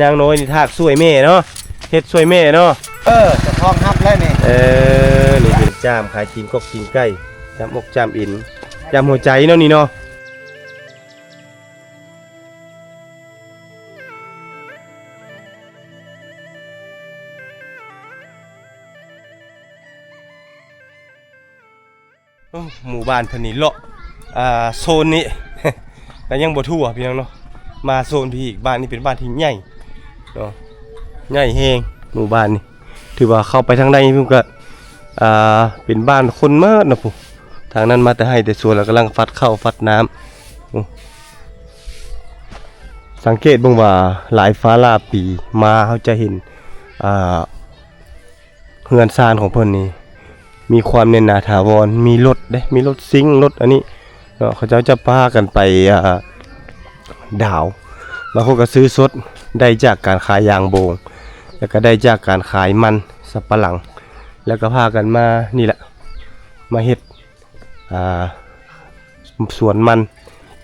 ນາງນ້ອຍນີ້ທາກຊ່ວຍແມ່ເນາະ ເຮັດຊ່ວຍແມ່ເນາະ. ເອີ ເຈົ້າຂອງຮັບແລ້ວນີ້. ເອີ ນີ້ເປັນຈ້າມຂາຍຕີນກົກຕີນໄກ່ ຈ້າມອົກຈ້າມເອັນ ຈ້າມຫົວໃຈເນາະນີ້ເນາະ. ໂອ້ ໝູ່ບ້ານເພິ່ນນີ້ເລາະ ອ່າ ໂຊນນີ້ ກໍຍັງບໍ່ທົ່ວພີ່ນ້ອງເນາະ. ມາໂຊນພີ້ອີກ ບ້ານນີ້ເປັນບ້ານທີ່ໃຫຍ່ເນາະ ໃຫຍ່ແຮງ. ໝູ່ບ້ານນີ້ຖືວ່າເຂົ້າໄປທາງໃນພຸ້ນກໍ ອ່າ ເປັນບ້ານຄົນໝົດເນາະ. ຜູ້ທາງນັ້ນມາແຕ່ໄຮ່ແຕ່ສວນ ແລ້ວກຳລັງຝັດເຂົ້າຝັດນ້ຳ. ໂອ້ ສັງເກດເບິ່ງວ່າຫຼາຍຟ້າຫຼາຍປີມາ ເຮົາຈະເຫັນ ອ່າ ເຮືອນຊານຂອງເພິ່ນນີ້ມີຄວາມແໜ້ນໜາຖາວອນ ມີລົດເດ້ ມີລົດຊິງ ລົດອັນນີ້ເນາະ. ເຂົາເຈົ້າຈະພາກັນໄປ ອ່າ ດາວ ບາງຄົນກໍຊື້ສົດ ໄດ້ຈາກການຂາຍຢາງໂບງ ແລ້ວກໍໄດ້ຈາກການຂາຍມັນສຳປະຫຼັງ ແລ້ວກໍພາກັນມານີ້ແຫຼະ ມາເຮັດ ອ່າ ສວນມັນ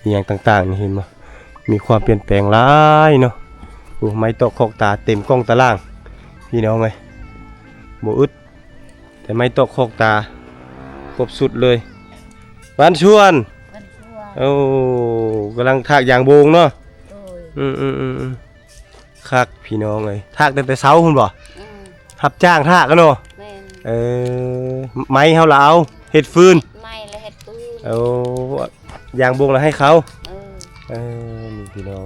ອີ່ຫຍັງຕ່າງໆ ນີ້ເຫັນບໍ່ ມີຄວາມປ່ຽນແປງຫຼາຍເນາະ. ໂອ້ ໄມ້ຕອກຄອກຕາເຕັມກ້ອງຕາລ່າງ ພີ່ນ້ອງເອີຍ ບໍ່ອຶດ ແຕ່ໄມ້ຕອກຄອກຕາຄົບຊຸດເລີຍ. ບ້ານຊວນ ບ້ານຊວນ ໂອ້ ກຳລັງຖາກຢາງໂບງເນາະ. ໂດຍ ອືມໆໆ ຄັກພີ່ນ້ອງເອີຍ ຖາກຕັ້ງແຕ່ເຊົ້າພຸ້ນບໍ່? ອືມ ຮັບຈ້າງຖາກເນາະ. ແມ່ນ ເອີ ໄມ້ເຮົາລະເອົາເຮັດຟືນ ໄມ້ລະເຮັດຟືນ. ໂອ້ ຢາງໂບງລະໃຫ້ເຂົາ. ເອີ ເອີ ນີ້ພີ່ນ້ອງ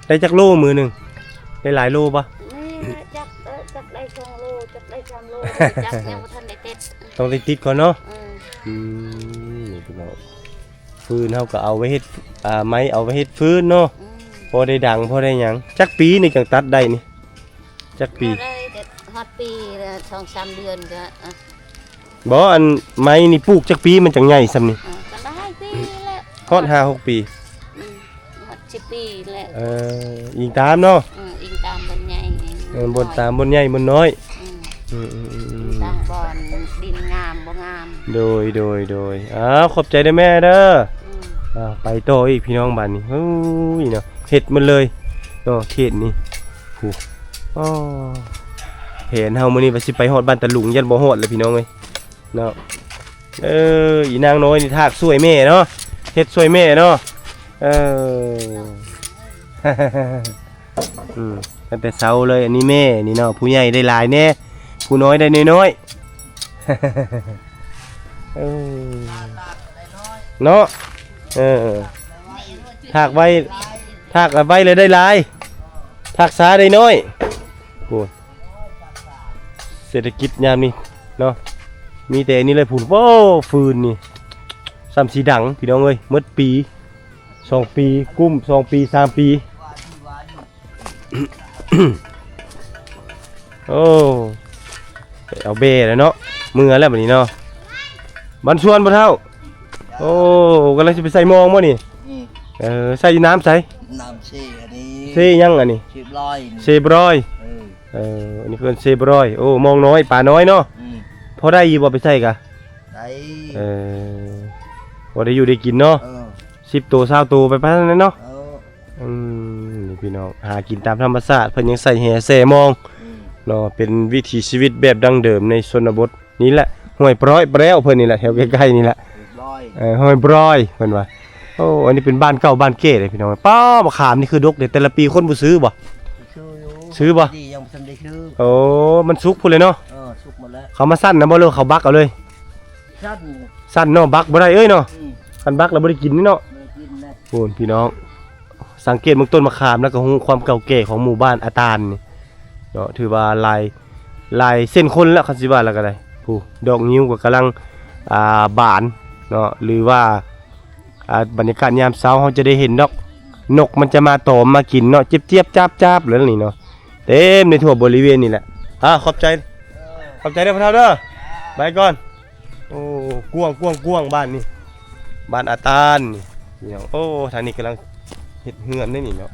ໄດ້ຈັກໂລມື້ໜຶ່ງ ໄດ້ຫຼາຍໂລບໍ່? ນີ້ຈັກ ເອີ ຈັກໄດ້ສອງໂລ ຈັກໄດ້ສາມໂລ ຈັກຍັງບໍ່ທັນໄດ້ຕິດ ຕ້ອງໄດ້ຕິດກ່ອນເນາະ. ເອີ ອືມ ນີ້ພີ່ນ້ອງ ຟືນເຮົາກໍເອົາໄວ້ເຮັດ ອ່າ ໄມ້ເອົາໄວ້ເຮັດຟືນເນາະ. ອືມ ພໍໄດ້ດັງ ພໍໄດ້ຫຍັງ. ຈັກປີນີ້ຈັ່ງຕັດໄດ້ນີ້? ຈັກປີ? ບໍ່ໄດ້ ຮອດປີລະສອງສາມເດືອນກໍ ອ່ະ ບໍ່ ອັນໄມ້ນີ້ປູກຈັກປີມັນຈັ່ງໃຫຍ່ຊ່ຳນີ້? ອ່າ ກໍຫຼາຍປີແລ້ວ ຮອດຫ້າຫົກປີ. ອືມ ຮອດສິບປີແລ້ວ. ເອີ ອີງຕາມເນາະ. ເອີ ອີງຕາມບ່ອນໃຫຍ່ ເອີ ບ່ອນຕາມບ່ອນໃຫຍ່ບ່ອນນ້ອຍ. ອືມ ອືມໆໆໆ ຕາມບ່ອນດິນງາມບໍ່ງາມ. ໂດຍ ໂດຍ ໂດຍ ອ້າວ ຂອບໃຈເດີແມ່ເດີ. ອືມ ອ້າວ ໄປຕໍ່ອີກພີ່ນ້ອງ ບາດນີ້ ໂອ້ຍເນາະ ເຮັດໝົດເລີຍເນາະ ເຂດນີ້. ໂອ້ ອໍ ແຜນເຮົາມື້ນີ້ວ່າຊິໄປຮອດບ້ານຕາລຸງ ຢ້ານບໍ່ຮອດແຫຼະພີ່ນ້ອງເອີຍເນາະ. ເອີ ອີນາງນ້ອຍນີ້ຖາກຊ່ວຍແມ່ເນາະ ເຮັດຊ່ວຍແມ່ເນາະ. ເອີ ອືມ ຕັ້ງແຕ່ເຊົ້າເລີຍ. ອັນນີ້ແມ່ນີ້ເນາະ ຜູ້ໃຫຍ່ໄດ້ຫຼາຍແດ່ ຜູ້ນ້ອຍໄດ້ນ້ອຍໆ. ເອີ ເນາະ ເອີ ຖາກໄວ ຖາກໄວແລ້ວໄດ້ຫຼາຍ ຖາກຊ້າໄດ້ນ້ອຍ. ໂອ້ ເສດຖະກິດຍາມນີ້ເນາະ ມີແຕ່ອັນນີ້ເລີຍພຸ້ນ. ໂອ້ ຟືນນີ້ຊ່ຳຊິດັງພີ່ນ້ອງເອີຍ ໝົດປີ ສອງປີ ກຸ້ມ ສອງປີ ສາມປີ. ໂອ້ ໄປເອົາແບ້ແລ້ວເນາະ ເມືອແລ້ວບັດນີ້ເນາະ. ບ້ານຊວນບໍ່ເຖົ້າ? ໂອ້ ກຳລັງຊິໄປໃສ່ມອງບໍ່ນີ້? ອືມ ເອີ ໃສ່ຢູ່ນ້ຳໃສ? ນ້ຳເຊອັນນີ້ ເຊຫຍັງອັນນີ້? ເຊບຣອຍ ເຊບຣອຍ. ເອີ ເອີ ອັນນີ້ເອີ້ນເຊບຣອຍ. ໂອ້ ມອງນ້ອຍ ປານ້ອຍເນາະ. ອືມ ພໍໄດ້ຢູ່ບໍ່ໄປໃສ່ກະ? ໄດ້ ເອີ ພໍໄດ້ຢູ່ໄດ້ກິນເນາະ. ເອີ ສິບໂຕ ຊາວໂຕ ໄປປານນັ້ນເນາະ. ເອີ ອືມ ນີ້ພີ່ນ້ອງ ຫາກິນຕາມທຳມະຊາດ ເພິ່ນຍັງໃສ່ແຫແຊ່ມອງ. ອືມ ເນາະ ເປັນວິຖີຊີວິດແບບດັ້ງເດີມໃນຊົນນະບົດນີ້ແຫຼະ. ຫ້ວຍປຣອຍ ແປວ ເພິ່ນນີ້ແຫຼະ ແຖວໃກ້ໆນີ້ແຫຼະ. ເອີ ຫ້ວຍບຣອຍ ເພິ່ນວ່າ. ໂອ້ ອັນນີ້ເປັນບ້ານເກົ່າບ້ານແກ່ເດ້ພີ່ນ້ອງ. ປ້າ ມະຂາມນີ້ຄືດົກເດ້ ແຕ່ລະປີຄົນບໍ່ຊື້ບໍ່? ຊື້ຢູ່ ຊື້ບໍ່? ດີ ຍັງບໍ່ທັນໄດ້ຊື້. ໂອ້ ມັນສຸກພຸ້ນເລີຍເນາະ. ເອີ ສຸກໝົດແລ້ວ. ເຂົາມາຊັ້ນນະບໍ່ ຫຼືເຂົາບັກເອົາເລີຍ? ຊັ້ນ ຊັ້ນເນາະ ບັກບໍ່ໄດ້ເອີຍເນາະ. ອືມ ຄັນບັກແລ້ວບໍ່ໄດ້ກິນເນາະ. ບໍ່ໄດ້ກິນແລ້ວ. ໂອ້ ພີ່ນ້ອງ ສັງເກດເບິ່ງຕົ້ນມະຂາມ ແລ້ວກໍຮູ້ຄວາມເກົ່າແກ່ຂອງໝູ່ບ້ານອາຕານນີ້ເນາະ. ຖືວ່າຫຼາຍ ຫຼາຍເຊັ່ນຄົນແລ້ວ ຄັນຊິວ່າແລ້ວກໍໄດ້. ຜູ້ດອກງິ້ວກໍກຳລັງ ອ່າ ບານເນາະ ຫຼືວ່າ ອ່າ ບັນຍາກາດຍາມເຊົ້າ ເຮົາຈະໄດ້ເຫັນດອກ ນົກມັນຈະມາຕອມມາກິນເນາະ ຈຽບໆ ຈາບໆ ແລ້ວນີ້ເນາະ ເຕັມໃນທົ່ວບໍລິເວນນີ້ແຫຼະ. ອ່າ ຂອບໃຈ ຂອບໃຈເດີພໍ່ເຖົ້າເດີ ໄປກ່ອນ. ໂອ້ ກວ້າງໆໆ ບ້ານນີ້ ບ້ານອາຕານນີ້. ໂອ້ ທາງນີ້ກຳລັງເຮັດເຮືອນເດ້ນີ້ເນາະ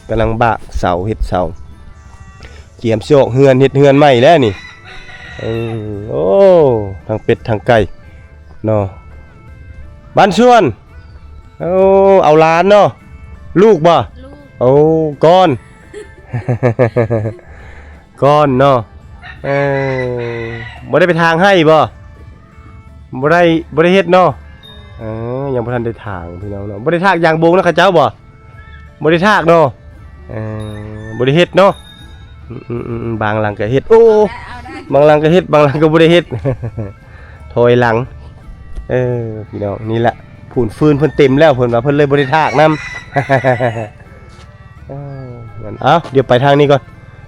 ກຳລັງບາກເສົາ ເຮັດເສົາ ກຽມຊິອອກເຮືອນ ເຮັດເຮືອນໃໝ່ແລ້ວນີ້. ເອີ ໂອ້ ທັງເປັດທັງໄກ່ເນາະ ບ້ານຊວນ. ໂອ້ ເອົາຫຼານເນາະ ລູກບໍ່? ລູກ. ໂອ້ ກ່ອນ ກ່ອນເນາະ. ເອີ ບໍ່ໄດ້ໄປຖາງໄຮ່ບໍ່? ບໍ່ໄດ້ ບໍ່ໄດ້ເຮັດເນາະ. ເອີ ຍັງບໍ່ທັນໄດ້ຖາງພີ່ນ້ອງເນາະ. ບໍ່ໄດ້ຖາກຢາງໂບງນຳເຂົາເຈົ້າບໍ່? ບໍ່ໄດ້ຖາກເນາະ. ເອີ ບໍ່ໄດ້ເຮັດເນາະ. ອືມໆໆ ບາງຫຼັງກໍເຮັດ ໂອ້ ບາງຫຼັງກໍເຮັດ ບາງຫຼັງກໍບໍ່ໄດ້ເຮັດ ຖອຍຫຼັງ. ເອີ ພີ່ນ້ອງ ນີ້ແຫຼະ ພູນຟືນເພິ່ນເຕັມແລ້ວ ເພິ່ນວ່າເພິ່ນເລີຍບໍ່ໄດ້ຖາກນຳ. ເອີ ນັ້ນ ເອົ້າ ດຽວໄປທາງນີ້ກ່ອນ.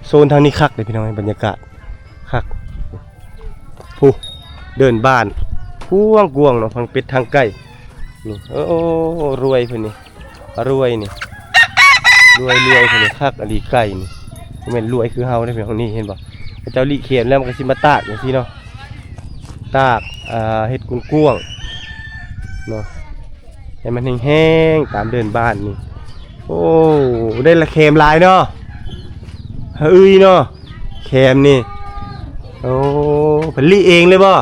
ໂຊນທາງນີ້ຄັກເດ້ພີ່ນ້ອງ ບັນຍາກາດຄັກ. ຜູ້ ເດີ່ນບ້ານກວ້າງໆເນາະ ທັງເປັດທັງໄກ່ນີ້. ໂອ້ ລວຍເພິ່ນນີ້ ລວຍນີ້ ລວຍ ລວຍເພິ່ນນີ້ ຄັກອີ່ຫຼີໄກ່ນີ້. ບໍ່ແມ່ນລວຍຄືເຮົາເດ້ພີ່ນ້ອງ. ນີ້ເຫັນບໍ່ ເຂົາເຈົ້າລີ້ແຄມແລ້ວ ມັນກໍຊິມາຕາກຈັ່ງຊີ້ເນາະ ຕາກ ອ່າ ເຮັດກວ້າງໆເນາະ ໃຫ້ມັນແຫ້ງໆ ຕາມເດີ່ນບ້ານນີ້. ໂອ້ ໄດ້ລະແຄມຫຼາຍເນາະ ຫາອຶ່ຍເນາະ ແຄມນີ້. ໂອ້ ເພິ່ນລີ້ເອງເລີຍບໍ່?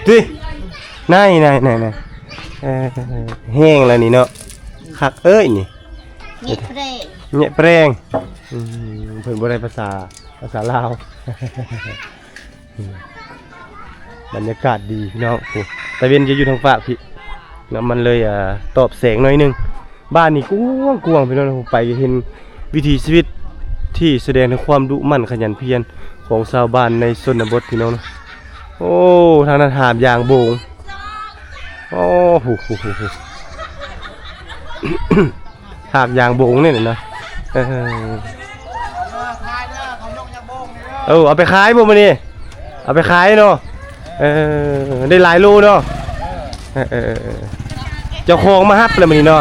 ຕິ ນາຍ ນາຍ ນາຍ ນາຍ ເອີ ແຫ້ງແລ້ວນີ້ເນາະ ຄັກເອີຍນີ້. ແຍະແປງ ແຍະແປງ. ອືມ ເພິ່ນບໍ່ໄດ້ພາສາ ພາສາລາວ. ອືມ ບັນຍາກາດດີພີ່ນ້ອງ. ໂອ້ ຕາເວັນຈະຢູ່ທາງຟາກພີ້ເນາະ ມັນເລີຍ ອ່າ ຕອບແສງໜ້ອຍໜຶ່ງ. ບ້ານນີ້ກວ້າງໆ ພີ່ນ້ອງ ໄປເຫັນວິຖີຊີວິດທີ່ສະແດງເຖິງຄວາມດຸໝັ່ນຂະຫຍັນພຽນຂອງຊາວບ້ານໃນຊົນນະບົດ ພີ່ນ້ອງ. ໂອ້ ທາງນັ້ນຫາບຢາງໂບງ. ໂອ້ ຫູ ຫູ ຫູ ຫູ ຫາບຢາງໂບງນີ້ນະ. ເອີ ເອີ ເອົາໄປຂາຍບໍ່ມື້ນີ້? ເອົາໄປຂາຍເນາະ. ເອີ ໄດ້ຫຼາຍໂລເນາະ. ເອີ ເອີ ເອີ ເຈົ້າຂອງມາຮັບແລ້ວມື້ນີ້ເນາະ.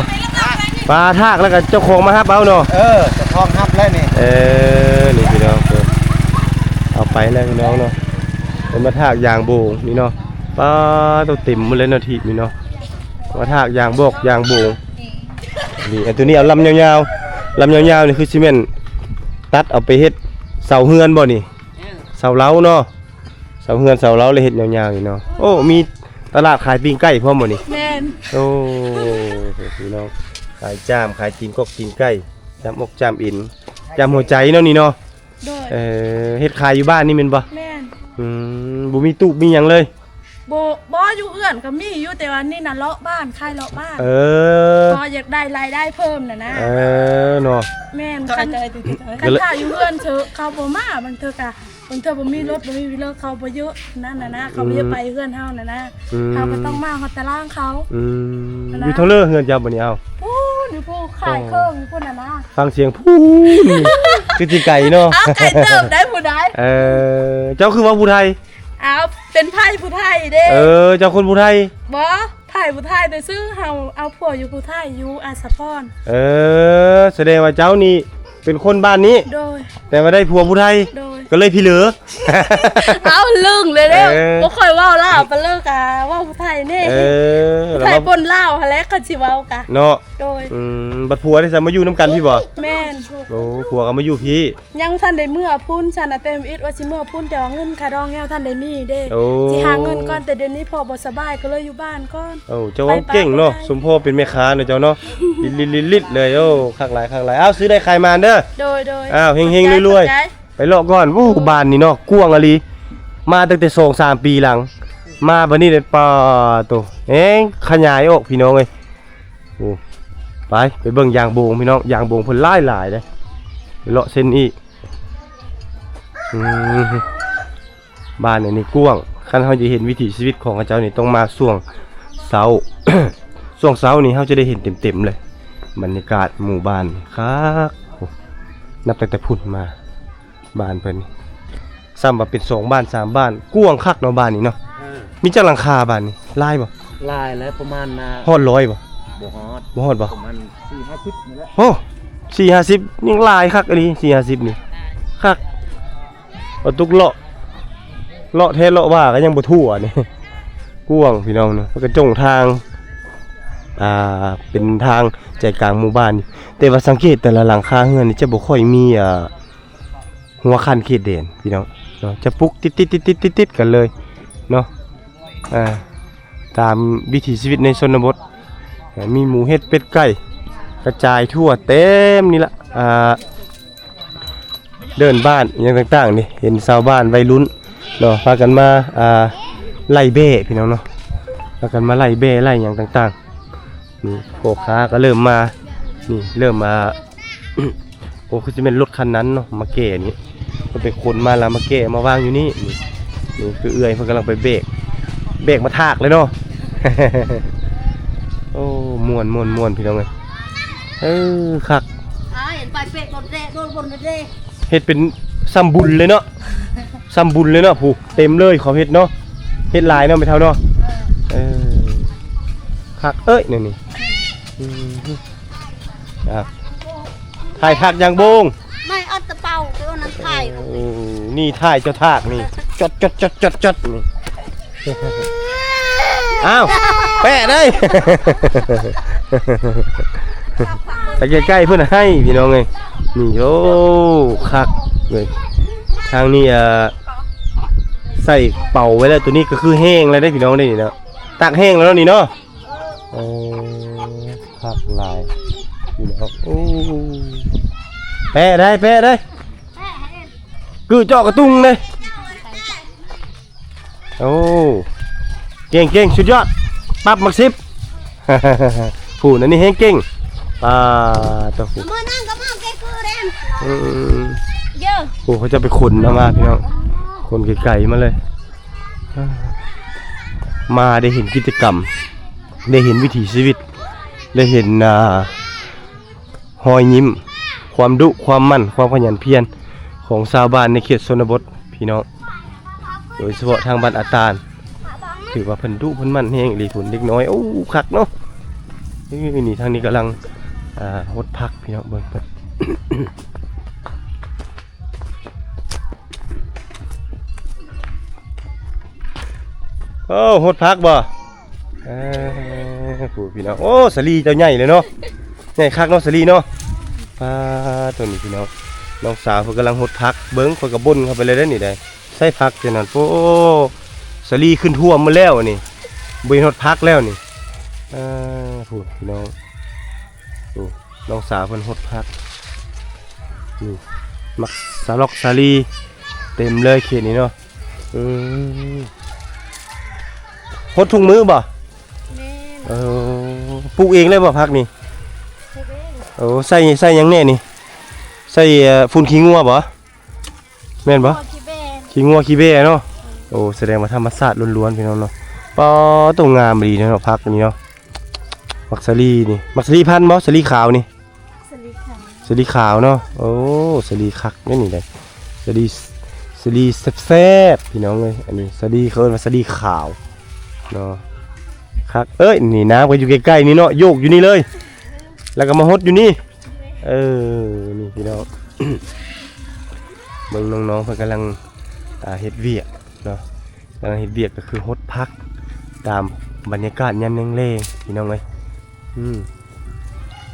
ປາທາກແລ້ວກໍເຈົ້າຂອງມາຮັບເອົາເນາະ. ເອີ ເຈົ້າຂອງຮັບແລ້ວນີ້. ເອີ ນີ້ພີ່ນ້ອງ ເອົາໄປແລ້ວພີ່ນ້ອງເນາະ. ເພິ່ນມາຖາກຢາງໂບງນີ້ເນາະ. ປາໂຕ ເຕັມໝົດເລີຍເນາະ ທີ່ນີ້ເນາະ ມາຖາກຢາງບອກຢາງໂບງ. ນີ້ ອັນໂຕນີ້ເອົາລຳຍາວໆ ລຳຍາວໆ ນີ້ຄືຊິແມ່ນຕັດເອົາໄປເຮັດເສົາເຮືອນບໍ່ນີ້? ເສົາເລົາເນາະ ເສົາເຮືອນເສົາເລົາ ແລ້ວເຮັດຍາວໆນີ້ເນາະ. ໂອ້ ມີຕະຫຼາດຂາຍຕີນໄກ່ພ້ອມບໍ່ນີ້? ແມ່ນ. ໂອ້ ພີ່ນ້ອງ ຂາຍຈ້າມ ຂາຍຕີນກອກຕີນໄກ່ ຈ້າມອກຈ້າມເອັນ ຈ້າມຫົວໃຈເນາະນີ້ເນາະ. ໂດຍ. ເອີ ເຮັດຂາຍຢູ່ບ້ານນີ້ແມ່ນບໍ່? ແມ່ນ. ອືມ ບໍ່ມີຕູບມີຫຍັງເລີຍ? ບໍ່ ບໍ່ ຢູ່ເຮືອນກໍມີຢູ່ ແຕ່ວ່ານີ້ນະເລາະບ້ານ ຂາຍເລາະບ້ານ. ເອີ ເພາະຢາກໄດ້ລາຍໄດ້ເພີ່ມນະນະ. ເອີ ເນາະ. ແມ່ນ. ຄັນ ຄັນຂາຍຢູ່ເຮືອນເທີ ເຂົາບໍ່ມາ ບາງເທື່ອກະ ບາງເທື່ອບໍ່ມີລົດ ບໍ່ມີວິລເລີ ເຂົາບໍ່ເຍາະນັ້ນນະນະ ເຂົາບໍ່ຢາກໄປເຮືອນເຮົານະນະ. ອືມ ເຮົາກໍຕ້ອງມາຮອດຕາລ່າງເຂົາ. ອືມ ນະນະ. ຢູ່ເທິງເລີເຮືອນເຈົ້າບໍ່ນີ້? ເອົາ ພຸ້ນ ຢູ່ພູຂາຍເຄື່ອງຢູ່ພຸ້ນນະນະ. ຟັງສຽງພຸ້ນ ຄືຊິໄກເນາະ. ເອົາ ໄກເຕີບໄດ໋ຜູ້ໃດ. ເອີ ເຈົ້າຄືເວົ້າຜູ້ໄທ? ອ້າວ ເປັນໃຜຜູ້ໄທເດ້. ເອີ ເຈົ້າຄົນຜູ້ໄທ? ບໍ່ ໃຜຜູ້ໄທ ແຕ່ຊື່ເຮົາເອົາຜົວຢູ່ຜູ້ໄທ ຢູ່ອາດສະພອນ. ເອີ ສະແດງວ່າເຈົ້ານີ້ເປັນຄົນບ້ານນີ້. ໂດຍ. ແຕ່ວ່າໄດ້ຜົວຜູ້ໄທ. ໂດຍ. ກໍເລີຍພີເຫຼີ. ເອົາ ລຶ້ງເລີຍເດ້. ເອີ ບໍ່ຄ່ອຍເວົ້າລາວປານເລີກະ ເວົ້າຜູ້ໄທແດ່. ເອີ ຜູ້ໄທ ລາວ ປົນລາວຫັ້ນແຫຼະ ຄັນຊິເວົ້າກະເນາະ. ໂດຍ. ອືມ ບັດຜົວໄດ້ສາມາຢູ່ນຳກັນພີ້ບໍ່? ແມ່ນ. ໂອ້ ຜົວກໍມາຢູ່ພີ້. ຍັງບໍ່ທັນໄດ້ເມືອພຸ້ນຊັ້ນນະ ແຕ່ອິດວ່າຊິເມືອພຸ້ນ ແຕ່ວ່າເງິນຄ່າດອງຍັງບໍ່ທັນໄດ້ມີເດ້. ໂອ້ ຊິຫາເງິນກ່ອນ ແຕ່ດຽວນີ້ພໍ່ບໍ່ສະບາຍ ກໍເລີຍຢູ່ບ້ານກ່ອນ. ໂອ້ ເຈົ້າເວົ້າເກັ່ງເນາະ ໄປໆ ສົມພໍເປັນແມ່ຄ້າເນາະເຈົ້າເນາະ. ລິດໆໆໆເລີຍ. ໂອ້ ຄັກຫຼາຍ ຄັກຫຼາຍ. ເອົາ ຊື້ໄດ້ຂາຍໝານເດີ້. ໂດຍໆ. ເອົາ ເຮັງໆ ລວຍໆ. ໄປເລາະກ່ອນ. ໂອ້ ບ້ານນີ້ເນາະ ກວ້າງອີ່ຫຼີ. ມາຕັ້ງແຕ່ສອງສາມປີຫຼັງ ມາບັດນີ້ເດ້ ປາໂຕ ແຮງຂະຫຍາຍອອກ ພີ່ນ້ອງເອີຍ. ໂອ້ ໄປ ໄປເບິ່ງຢາງໂບງ ພີ່ນ້ອງ. ຢາງໂບງເພິ່ນຫຼາຍໆເດ້. ເລາະເສັ້ນອີກ. ອືມ ບ້ານອັນນີ້ກວ້າງ. ຄັນເຮົາຈະເຫັນວິຖີຊີວິດຂອງເຂົາເຈົ້ານີ້ ຕ້ອງມາຊ່ວງເຊົ້າ. ຊ່ວງເຊົ້ານີ້ເຮົາຈະໄດ້ເຫັນເຕັມໆເລີຍ ບັນຍາກາດໝູ່ບ້ານຄັກ. ໂອ້ ນັບຕັ້ງແຕ່ພຸ້ນມາ ບ້ານເພິ່ນນີ້ ສ່ຳວ່າເປັນສອງບ້ານສາມບ້ານ. ກວ້າງຄັກເນາະບ້ານນີ້ເນາະ. ເອີ ມີຈັກຫຼັງຄາບ້ານນີ້? ຫຼາຍບໍ່? ຫຼາຍແລ້ວ ປະມານ ອ່າ ຮອດຮ້ອຍບໍ່? ບໍ່ຮອດ. ບໍ່ຮອດບໍ່? ປະມານສີ່ຫ້າສິບນີ້ແຫຼະ. ໂອ້ ສີ່ຫ້າສິບ ຍັງຫຼາຍຄັກອີ່ຫຼີ. ສີ່ຫ້າສິບນີ້ຄັກ. ເອົາຕຸກເລາະ ເລາະແທ້ເລາະວ່າກໍຍັງບໍ່ທົ່ວນີ້. ກວ້າງ ພີ່ນ້ອງເນາະ. ເພິ່ນກໍຈົ່ງທາງ ອ່າ ເປັນທາງໃຈກາງໝູ່ບ້ານນີ້. ແຕ່ວ່າສັງເກດແຕ່ລະຫຼັງຄາເຮືອນນີ້ຈະບໍ່ຄ່ອຍມີ ອ່າ ຫົວຂັ້ນເຂດແດນ ພີ່ນ້ອງເນາະ. ຈະປຸກຕິດໆໆໆໆກັນເລີຍເນາະ. ອ່າ ຕາມວິຖີຊີວິດໃນຊົນນະບົດ ມີໝູ ເຫັດ ເປັດ ໄກ່ ກະຈາຍທົ່ວເຕັມນີ້ລະ ອ່າ ເດີ່ນບ້ານຫຍັງຕ່າງໆນີ້ ເຫັນຊາວບ້ານໄວລຸ້ນເນາະ ພາກັນມາ ອ່າ ໄລ່ແບ້ພີ່ນ້ອງເນາະ ພາກັນມາໄລ່ແບ້ໄລ່ຫຍັງຕ່າງໆ ນີ້ພໍ່ຄ້າກໍເລີ່ມມາ ນີ້ເລີ່ມມາ ໂອ້ ຄືຊິແມ່ນລົດຄັນນັ້ນເນາະ ມາແກ່ນີ້ ເພິ່ນໄປຂົນມາແລ້ວມາແກ່ມາວາງຢູ່ນີ້ ນີ້ ນີ້ຄືເອື້ອຍເພິ່ນກຳລັງໄປແບກ ແບກມາຖາກເລີຍເນາະ ໂອ້ ມ່ວນໆໆ ພີ່ນ້ອງເອີຍ ເອີ ຄັກ ອ້າຍ ເຫັນໄປເປະໂດນແດ່ ໂດນບົນແດ່ ເຮັດເປັນສ່ຳບຸນເລີຍເນາະ ສ່ຳບຸນເລີຍເນາະ ຜູ້ເຕັມເລີຍ ເຂົາເຮັດເນາະ ເຮັດຫຼາຍເນາະ ແມ່ເຖົ້າເນາະ ເອີ ເອີ ຄັກເອີຍ ແນວນີ້ ອືມ ອ່າ ຖ່າຍຄັກຫຍັງໂບງ ໄມ້ອັດຕະເປົາ ແຕ່ວ່ານັ້ນຖ່າຍ ເອີ ນີ້ຖ່າຍເຈົ້າຖາກນີ້ ຈອດໆໆໆໆ ນີ້ ອ້າວ ແປະເດ້ ໄປໃກ້ໆ ເພິ່ນໃຫ້ພີ່ນ້ອງເອີຍ ນີ້ ໂອ້ ຄັກເວີຍ ທາງນີ້ ອ່າ ໃສ່ເປົາໄວ້ແລ້ວ ໂຕນີ້ກໍຄືແຫ້ງແລ້ວເດ້ພີ່ນ້ອງເດ້ ນີ້ເນາະ ຕາກແຫ້ງແລ້ວເນາະ ນີ້ເນາະ ໂອ້ ຄັກຫຼາຍ ພີ່ນ້ອງ ໂອ້ ແປະໄດ້ ແປະໄດ້ ກື້ເຈາະກະຕຸງເດ້ ໂອ້ ເກັ່ງໆ ສຸດຍອດ ປັບໝາກສິບ ຜູ້ນັ້ນນີ້ແຮງເກັ່ງ ປາດໂທ້ ມື້ນັ້ນກໍມາແກ່ຄືແດນ ອືມ ເຢີ ໂອ້ ເຂົາເຈົ້າໄປຂົນເອົາມາ ພີ່ນ້ອງ ຂົນໄກໆ ມາເລີຍ ມາໄດ້ເຫັນກິດຈະກຳ ໄດ້ເຫັນວິຖີຊີວິດ ໄດ້ເຫັນ ອ່າ ຮອຍຍິ້ມ ຄວາມດຸຄວາມໝັ່ນ ຄວາມຂະຫຍັນພຽນຂອງຊາວບ້ານໃນເຂດຊົນນະບົດພີ່ນ້ອງ ໂດຍສະເພາະທາງບ້ານອາຕານ ຖືວ່າເພິ່ນດຸເພິ່ນໝັ່ນແຮງອີ່ຫຼີພຸ້ນ ເດັກນ້ອຍ ໂອ້ ຄັກເນາະ ນີ້ ນີ້ ທາງນີ້ກຳລັງ ອ່າ ຫົດຜັກພີ່ນ້ອງ ເບິ່ງເພິ່ນ ໂອ້ ຫົດຜັກບໍ່? ເອີ ຜູ້ພີ່ນ້ອງ ໂອ້ ສາລີເຈົ້າໃຫຍ່ເລີຍເນາະ ໃຫຍ່ຄັກເນາະ ສາລີເນາະ ປາດ ໂຕນີ້ພີ່ນ້ອງ ນ້ອງສາວເພິ່ນກຳລັງຫົດຜັກ ເບິ່ງ ຂ້ອຍກໍບົ່ນເຂົ້າໄປເລີຍເດ້ນີ້ໄດ໋ ໃສ່ຜັກຈັ່ງນັ້ນ ໂອ້ ສາລີຂຶ້ນຖ້ວມໝົດແລ້ວນີ້ ບໍ່ເຫັນຮອດຜັກແລ້ວນີ້ ເອີ ຜູ້ພີ່ນ້ອງ ໂອ້ ນ້ອງສາວເພິ່ນຫົດຜັກ ນີ້ ໝາກສະລັອກສາລີ ເຕັມເລີຍເຂດນີ້ເນາະ ອືມ ຫົດທຸກມື້ບໍ່? ແມ່ນ ເອີ ປູກເອງເລີຍບໍ່ຜັກນີ້? ປູກເອງ ໂອ້ ໃສ່ ໃສ່ຫຍັງແດ່ນີ້? ໃສ່ ເອີ ຝຸ່ນຂີ້ງົວບໍ່? ແມ່ນບໍ່? ຂີ້ງົວຂີ້ແບ້ ຂີ້ງົວຂີ້ແບ້ເນາະ ອືມ ໂອ້ ສະແດງວ່າທຳມະຊາດລ້ວນໆ ພີ່ນ້ອງເນາະ ປາດ ໂຕງາມອີ່ຫຼີເນາະ ຜັກນີ້ເນາະ ໝາກສາລີນີ້ ໝາກສາລີພັນບໍ່? ສາລີຂາວນີ້ ສາລີຂາວ ສາລີຂາວເນາະ ໂອ້ ສາລີຄັກເດ້ນີ້ເດ້ ສາລີ ສາລີແຊບໆ ພີ່ນ້ອງເອີຍ ອັນນີ້ສາລີ ເຂົາເອີ້ນວ່າສາລີຂາວເນາະ ຄັກເອີຍ ນີ້ນ້ຳກໍຢູ່ໃກ້ໆ ນີ້ເນາະ ໂຍກຢູ່ນີ້ເລີຍ ແລ້ວກໍມາຫົດຢູ່ນີ້ ເອີ ນີ້ພີ່ນ້ອງ ເບິ່ງນ້ອງໆ ເພິ່ນກຳລັງ ອ່າ ເຮັດວຽກເນາະ ກຳລັງເຮັດວຽກກໍຄືຫົດຜັກ ຕາມບັນຍາກາດຍາມແລງໆ ພີ່ນ້ອງເອີຍ ອືມ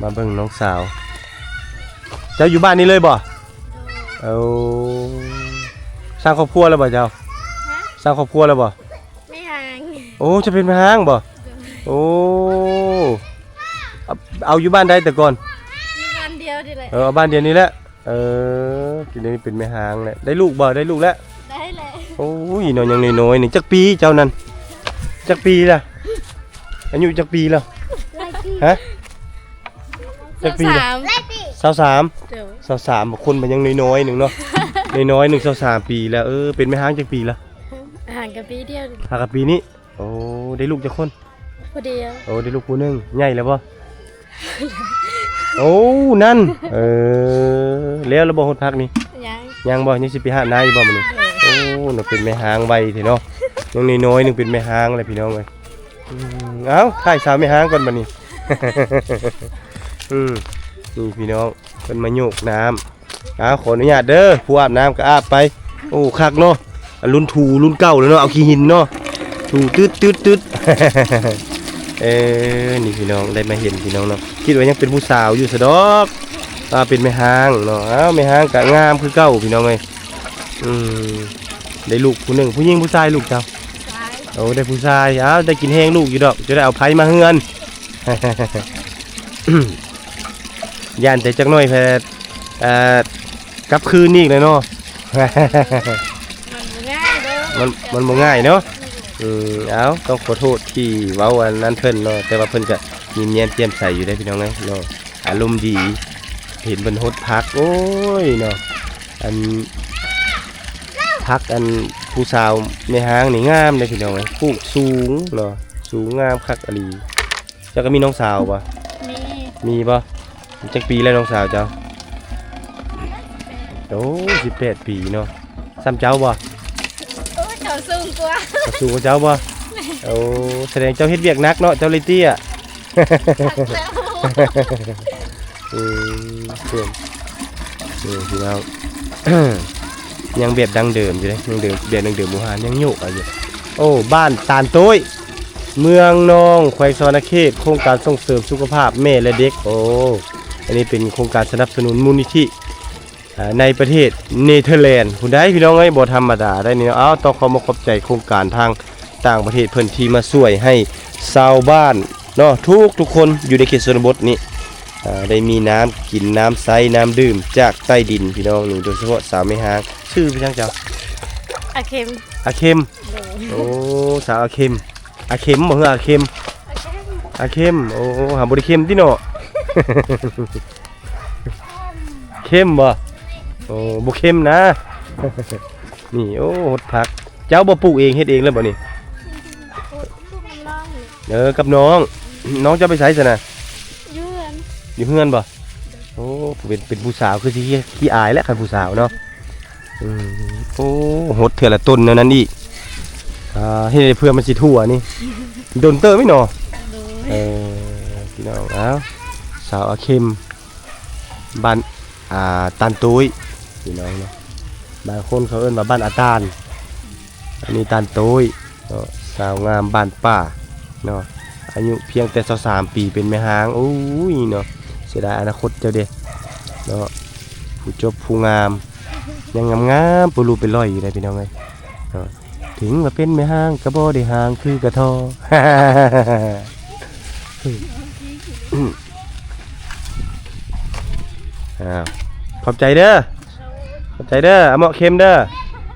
ມາເບິ່ງນ້ອງສາວ ເຈົ້າຢູ່ບ້ານນີ້ເລີຍບໍ່? ໂດຍ ເອົາ ສ້າງຄອບຄົວແລ້ວບໍ່ເຈົ້າ? ຮະ? ສ້າງຄອບຄົວແລ້ວບໍ່? ແມ່ຮ້າງ ໂອ້ ເຈົ້າເປັນແມ່ຮ້າງບໍ່? ໂດຍ ໂອ້ ເອົາ ເອົາຢູ່ບ້ານໃດແຕ່ກ່ອນ? ຢູ່ບ້ານດຽວນີ້ແຫຼະ ເອີ ເອົາບ້ານດຽວນີ້ແຫຼະ ເອີ ກິນນີ້ເປັນແມ່ຮ້າງແຫຼະ ໄດ້ລູກບໍ່? ໄດ້ລູກແລ້ວ ໄດ້ແລ້ວ ໂອ້ຍ ນ້ອງຍັງນ້ອຍໆ ນີ້ ຈັກປີເຈົ້ານັ້ນ? ຈັກປີລະ? ອາຍຸຈັກປີລະ? ຫຼາຍປີ ຮະ? ຈັກປີລະ? ຊາວສາມ ຊາວສາມ ໂດຍ ຊາວສາມ ຄົນມັນຍັງນ້ອຍໆ ໜຶ່ງເນາະ ນ້ອຍໆ ໜຶ່ງ ຊາວສາມປີແລ້ວ ເອີ ເປັນແມ່ຮ້າງຈັກປີລະ? ຫ່າງກັນປີດຽວ ຫ່າງກັນປີນີ້ ໂອ້ ໄດ້ລູກຈັກຄົນ? ຜູ້ດຽວ ໂອ້ ໄດ້ລູກຜູ້ໜຶ່ງ ໃຫຍ່ແລ້ວບໍ່? ໂອ້ ນັ້ນ ເອີ ແລ້ວລະບໍ່ ຫົດຜັກນີ້? ຍັງ ຍັງບໍ່? ຍັງຊິໄປຫານາອີກບໍ່ມື້ນີ້? ໂອ້ ເນາະ ເປັນແມ່ຮ້າງໄວແທ້ເນາະ ຍັງນ້ອຍໆ ໜຶ່ງເປັນແມ່ຮ້າງແລ້ວ ພີ່ນ້ອງເອີຍ ອືມ ເອົ້າ ຖ່າຍສາວແມ່ຮ້າງກ່ອນບັດນີ້ ອືມ ນີ້ພີ່ນ້ອງ ເພິ່ນມາໂຍກນ້ຳ ອ້າວ ຂໍອະນຸຍາດເດີ ຜູ້ອາບນ້ຳກໍອາບໄປ ໂອ້ ຄັກເນາະ ອັນລຸ້ນຖູລຸ້ນເກົ່າແລ້ວເນາະ ເອົາຂີ້ຫີນເນາະ ຖູຕຶດໆໆ ເອີ ນີ້ພີ່ນ້ອງ ໄດ້ມາເຫັນພີ່ນ້ອງເນາະ ຄິດວ່າຍັງເປັນຜູ້ສາວຢູ່ຊະດອກ ອ່າ ເປັນແມ່ຮ້າງເນາະ ອ້າວ ແມ່ຮ້າງກໍງາມຄືເກົ່າພີ່ນ້ອງເອີຍ ອືມ ໄດ້ລູກຜູ້ໜຶ່ງ ຜູ້ຍິງຜູ້ຊາຍລູກເຈົ້າ? ຜູ້ຊາຍ ໂອ້ ໄດ້ຜູ້ຊາຍ ອ້າວ ໄດ້ກິນແຮງລູກຢູ່ດອກ ຈະໄດ້ເອົາໃຜມາເຮືອນ ອືມ ຢ້ານແຕ່ຈັກໜ້ອຍແພດ ເອີ ກັບຄືນອີກແລ້ວເນາະ. ມັນບໍ່ງ່າຍເດີ ມັນ ມັນບໍ່ງ່າຍເນາະ. ອືມ ເອົາ ຕ້ອງຂໍໂທດທີ່ເວົ້າອັນນັ້ນເພິ່ນເນາະ ແຕ່ວ່າເພິ່ນກະຍິ້ມແຍ້ມແຈ່ມໃສຢູ່ເດ້ພີ່ນ້ອງເອີຍເນາະ ອາລົມດີ. ເຫັນເພິ່ນຫົດຜັກ ໂອ້ຍເນາະ ອັນ ຜັກອັນຜູ້ສາວແມ່ຮ້າງນີ້ງາມເດ້ພີ່ນ້ອງເອີຍ ປູກສູງເນາະ ສູງງາມຄັກອີ່ຫຼີ. ເຈົ້າກໍມີນ້ອງສາວບໍ່? ມີ ມີບໍ່? ຈັກປີແລ້ວນ້ອງສາວເຈົ້າ? ໂອ້ ສິບແປດປີເນາະ. ສ່ຳເຈົ້າບໍ່? ໂອ້ ເຂົາສູງກວ່າ ເຂົາສູງກວ່າເຈົ້າບໍ່? ໂອ້ ສະແດງເຈົ້າເຮັດວຽກໜັກເນາະ ເຈົ້າເລີຍເຕ້ຍ. ເອີ ເພື່ອນ ເອີ ພີ່ນ້ອງ ຍັງແບບດັ້ງເດີມຢູ່ເດ້ ຍັງເດີມ ແບບດັ້ງເດີມບູຮານ ຍັງໂຍກເອົາຢູ່. ໂອ້ ບ້ານຕານໂຕ້ຍ ເມືອງນອງ ແຂວງສະຫວັນນະເຂດ ໂຄງການສົ່ງເສີມສຸຂະພາບແມ່ ແລະ ເດັກ. ໂອ້ ອັນນີ້ເປັນໂຄງການສະໜັບສະໜູນມູນນິທິ ອ່າ ໃນປະເທດເນເທີແລນພຸ້ນໃດ໋ ພີ່ນ້ອງເອີຍ ບໍ່ທຳມະດາໄດ໋ນີ້ເນາະ. ເອົາ ຕ້ອງຂໍມາຂອບໃຈໂຄງການທາງຕ່າງປະເທດເພິ່ນທີ່ມາຊ່ວຍໃຫ້ຊາວບ້ານເນາະ ທຸກໆຄົນຢູ່ໃນເຂດຊົນນະບົດນີ້ ອ່າ ໄດ້ມີນ້ຳກິນ ນ້ຳໃຊ້ ນ້ຳດື່ມຈາກໃຕ້ດິນ ພີ່ນ້ອງນີ້ ໂດຍສະເພາະສາວແມ່ຮ້າງ. ຊື່ເປັນຫຍັງເຈົ້າ? ອາເຂັມ ອາເຂັມ. ໂດຍ ໂອ້ ສາວອາເຂັມ ອາເຂັມບໍ່ ຄືອາເຂັມ? ອາເຂັມ ອາເຂັມ. ໂອ້ ຫາບໍ່ໄດ້ເຂັມຕິເນາະ. ເຂັມບໍ່? ໂອ້ ບໍ່ເຂັມນະ. ນີ້ ໂອ້ ຫົດຜັກ ເຈົ້າບໍ່ປູກເອງ ເຮັດເອງເລີຍບໍ່ນີ້? ເອີ ກັບນ້ອງ ນ້ອງເຈົ້າໄປໃສຊັ້ນນະ? ຢູ່ເຮືອນ ຢູ່ເຮືອນບໍ່? ໂອ້ ເປັນ ເປັນຜູ້ສາວຄືຊິຂີ້ອາຍແຫຼະ ຄັນຜູ້ສາວເນາະ. ອືມ ໂອ້ ຫົດເທື່ອລະຕົ້ນແນວນັ້ນອີກ. ອ່າ ເຮັດໃຫ້ເພື່ອມັນຊິທົ່ວນີ້ ດົນເຕີບເນາະ. ໂດຍ ເອີ ພີ່ນ້ອງ ເອົາ ສາວອາເຂັມ ບ້ານ ອ່າ ຕານໂຕ້ຍ ພີ່ນ້ອງເນາະ ບາງຄົນເຂົາເອີ້ນວ່າບ້ານອາຕານ ອັນນີ້ຕານໂຕ້ຍເນາະ ສາວງາມບ້ານປ່າເນາະ ອາຍຸພຽງແຕ່ຊາວສາມປີ ເປັນແມ່ຮ້າງ. ໂອ້ຍເນາະ ເສຍດາຍອະນາຄົດເຈົ້າເດ້ເນາະ ຜູ້ຈົບຜູ້ງາມ ຍັງງາມໆ ເປັນຮູບເປັນລອຍຢູ່ເດ້ ພີ່ນ້ອງເອີຍເນາະ. ເຖິງວ່າເປັນແມ່ຮ້າງກໍບໍ່ໄດ້ຮ້າງຄືກະທໍ. ອ້າວ ຂອບໃຈເດີ ຂອບໃຈເດີ ອາເໝາະເຂັມເດີ.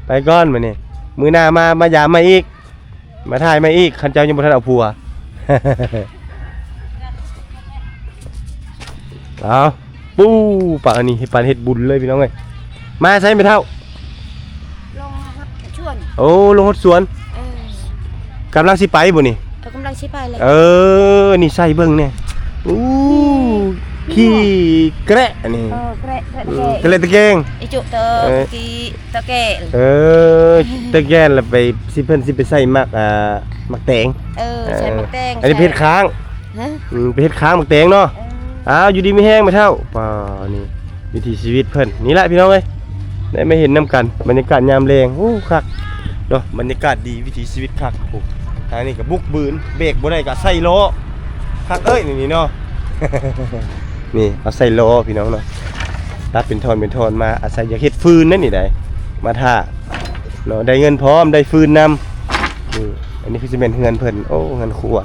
ໄປກ່ອນມື້ນີ້ ມື້ໜ້າມາ ມາຢາມໃໝ່ອີກ ມາຖ່າຍໃໝ່ອີກ ຄັນເຈົ້າຍັງບໍ່ທັນເອົາຜົວ. ເອົາ ປູ້ ປານນີ້ ປານເຮັດບຸນເລີຍ ພີ່ນ້ອງເອີຍ. ມາໃສແມ່ເຖົ້າ? ລົງຮອດສວນ. ໂອ້ ລົງຮອດສວນ. ເອີ ກຳລັງຊິໄປບໍ່ນີ້? ເອີ ກຳລັງຊິໄປແລ້ວ. ເອີ ນິໄສເບິ່ງແດ່. ໂອ້ ຂີ້ແກະນີ້. ເອີ ແກະ ແກະຕະແກງ. ເອີ ແກະຕະແກງ. ອີຈຸເຕີ ເອີ ກີ ຕະແກງ. ເອີ ຕະແກງລະໄປ ຊິ ເພິ່ນຊິໄປໃສ່ໝາກ ອ່າ ໝາກແຕງ. ເອີ ເອີ ໃສ່ໝາກແຕງ. ອັນນີ້ເຮັດຄ້າງ. ຮະ? ອືມ ໄປເຮັດຄ້າງໝາກແຕງເນາະ. ເອີ ອ້າວ ຢູ່ດີມີແຮງແມ່ເຖົ້າ. ປ້າ ນີ້ວິຖີຊີວິດເພິ່ນ ນີ້ແຫຼະພີ່ນ້ອງເອີຍ ໄດ້ມາເຫັນນຳກັນ ບັນຍາກາດຍາມແລງ. ໂອ້ ຄັກເນາະ ບັນຍາກາດດີ ວິຖີຊີວິດຄັກ. ໂອ້ ທາງນີ້ກໍບຸກບືນ ເບກບໍ່ໄດ້ກໍໃສ່ລໍ້ ຄັກເອີຍ ນີ້ເນາະ. ນີ້ເອົາໃສ່ລໍ້ພີ່ນ້ອງເນາະ ຕັດເປັນທ່ອນເປັນທ່ອນມາ ອາໄສຢາກເຮັດຟືນນັ້ນນີ້ໃດ ມາຖ້າເນາະ ໄດ້ເງິນພ້ອມ ໄດ້ຟືນນຳ. ນີ້ ອັນນີ້ຄືຊິແມ່ນເຮືອນເພິ່ນ. ໂອ້ ເຮືອນຄົວ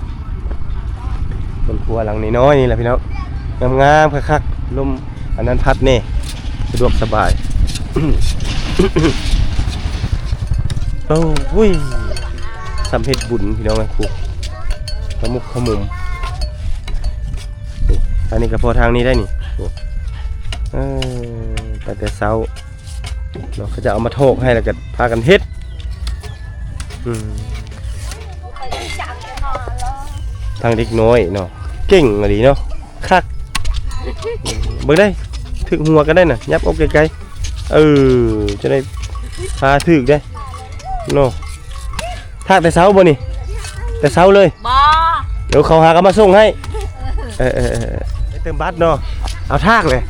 ເຮືອນຄົວຫຼັງນ້ອຍໆນີ້ແຫຼະພີ່ນ້ອງ ງາມໆ ຄັກໆ ລົມອັນນັ້ນພັດແດ່ ສະດວກສະບາຍ. ໂອ້ຍ ສ່ຳເຮັດບຸນພີ່ນ້ອງເອີຍ ຜູ້ຂະໝຸກຂະໝຸມ. ນີ້ ອັນນີ້ກໍພໍທາງນີ້ໄດ້ນີ້. ໂອ້ ເອີ ໄປແຕ່ເຊົ້າເນາະ ເຂົາເຈົ້າເອົາມາຖອກໃຫ້ ແລ້ວກໍພາກັນເຮັດ. ອືມ ທາງເດັກນ້ອຍເນາະ ເກັ່ງອີ່ຫຼີເນາະ ຄັກ. ເບິ່ງໄດ້ ຖືກຫົວກໍໄດ້ນະ ຫຍັບອອກໄກໆ. ເອີ ຈະໄດ້ພາຖືກເດ້ເນາະ. ຖາກແຕ່ເຊົ້າບໍ່ນີ້? ແຕ່ເຊົ້າເລີຍ? ບໍ່ ດຽວເຂົາຫາກໍມາສົ່ງໃຫ້. ເອີ ເອີ ເອີ ໄປເຕີມບັດເນາະ. ເອົາຖາກເລີຍ.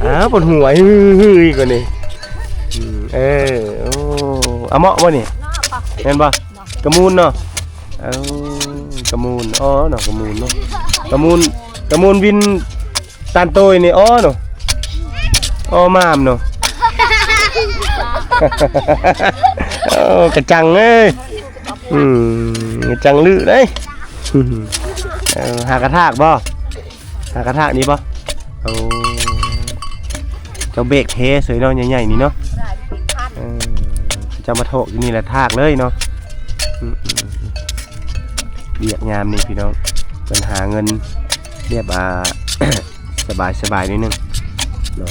ອ້າວ ປວດຫົວ ຮືໆ ອີກວ່ານີ້. ອືມ ເອີ ໂອ້ ອາເໝາະບໍ່ນີ້? ແມ່ນບໍ່? ກະມູນເນາະ. ເອົາ ກະມູນ ອໍເນາະ ກະມູນເນາະ ກະມູນ ກະມູນວິນ ຕານໂຕ້ຍນີ້ ອໍເນາະ ອໍມາມເນາະ. ໂອ້ ກະຈັງເອີຍ. ອືມ ກະຈັງລືເດ້. ເອີ ຫາກະຖາກບໍ່? ຫາກະຖາກນີ້ບໍ່? ໂອ້ ເຈົ້າແບກແທ້ເສີຍເນາະ ໃຫຍ່ໆນີ້ເນາະ. ເອີ ເຈົ້າມາຖອກຢູ່ນີ້ແຫຼະ ຖາກເລີຍເນາະ. ອືມໆ ວຽກຍາມນີ້ພີ່ນ້ອງ ເພິ່ນຫາເງິນແບບ ອ່າ ສະບາຍໆໜ້ອຍໜຶ່ງເນາະ.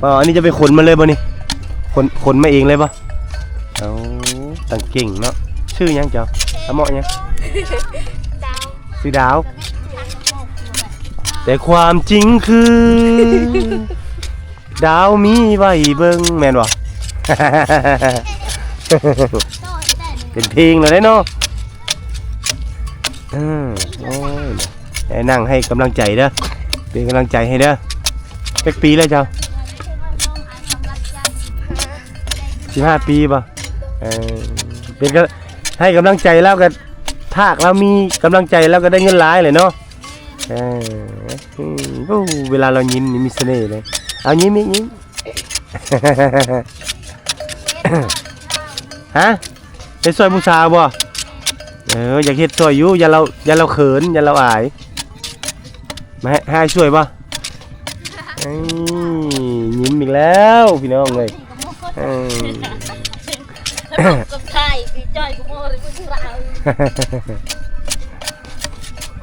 ອໍ ອັນນີ້ຈະໄປຂົນມາເລີຍບໍ່ນີ້? ຂົນ ຂົນມາເອງເລີຍບໍ່? ເອົາ ຕັ້ງເກັ່ງເນາະ. ຊື່ຫຍັງເຈົ້າ? ອາເມາະຫຍັງ? ຊື່ດາວ. ແຕ່ຄວາມຈິງຄື ດາວມີໄວ້ເບິ່ງ ແມ່ນບໍ່? ເປັນເພງແລ້ວເດ້ເນາະ. ເອີ ໂອ້ຍ ໃຫ້ນັ່ງໃຫ້ກຳລັງໃຈເດີ ເປັນກຳລັງໃຈໃຫ້ເດີ. ຈັກປີແລ້ວເຈົ້າ? ສິບຫ້າປີບໍ່? ເອີ ເປັນກະ ໃຫ້ກຳລັງໃຈລາວກະ ຖ້າລາວມີກຳລັງໃຈລາວກະໄດ້ເງິນຫຼາຍແຫຼະເນາະ. ເອີ ອືມ ໂອ້ ເວລາລາວຍິ້ມນີ້ມີສະເໜ່ເລີຍ. ເອົາ ຍິ້ມອີກ ຍິ້ມ. ຮະ? ເຮັດຊ່ອຍຜູ້ສາວບໍ່? ເອີ ຢາກເຮັດຊ່ອຍຢູ່ ຢ້ານລາວ ຢ້ານລາວເຂີນ ຢ້ານລາວອາຍ. ມາໃຫ້ ໃຫ້ອ້າຍຊ່ວຍບໍ່? ເອີຍ ຍິ້ມອີກແລ້ວພີ່ນ້ອງເອີຍ. ເອີ ຂະໜົມກັບໄຂ່ ປີຈ່ອຍກະບໍ່ໄດ້ມື້ລາວ.